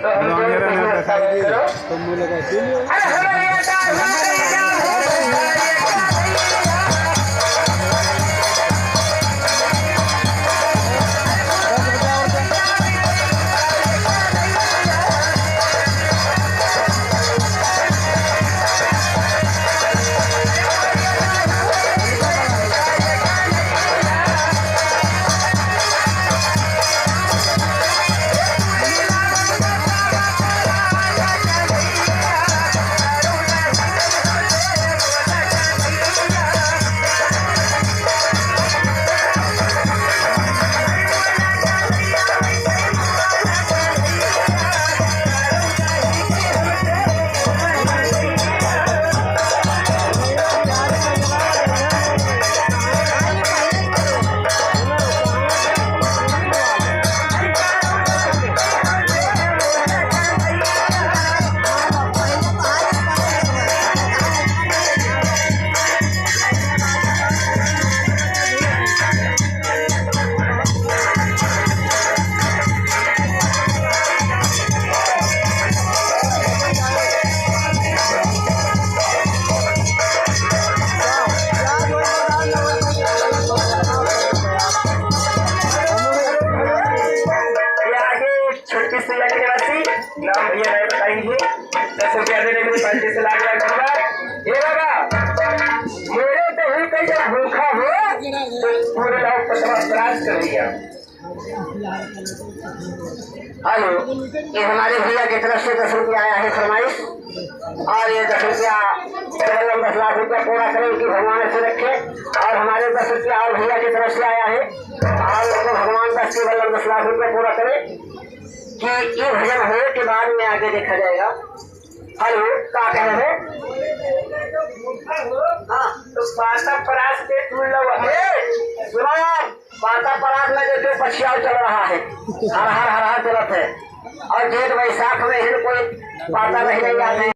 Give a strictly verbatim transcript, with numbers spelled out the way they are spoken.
तो हम दोनों को दिखाई दे। ये आगे छोटी सी आदिवासी, नाम भैया नहीं बताएंगे, दस रुपया देने के लिए पार्टी से लाख लाख धन्यवाद। हे बाबा, मेरे दही पे जब भूखा हो, तो पूरे लाओ पचवा परास कर दिया। हेलो, ये हमारे भैया की तरफ से दस रुपया आया है फरमाइश, और ये दस रुपया केवल हम दस लाख रुपया पूरा करें, उनकी भगवान ऐसे रखे। और हमारे दस रुपया और भैया की तरफ से आया है, और उनको भगवान दस, केवल हम दस लाख रुपया पूरा करें कि ये भजन होने के बाद में आगे देखा जाएगा। हेलो, का कहे हो? हाँ, तो पासा परास के तू लो। ए, सुनो यार, पासा परास में जो, जो पछियाव चल रहा है, हर हर हर हर चलत है, और जेठ बैसाख में ही कोई पाता नहीं, नहीं आते।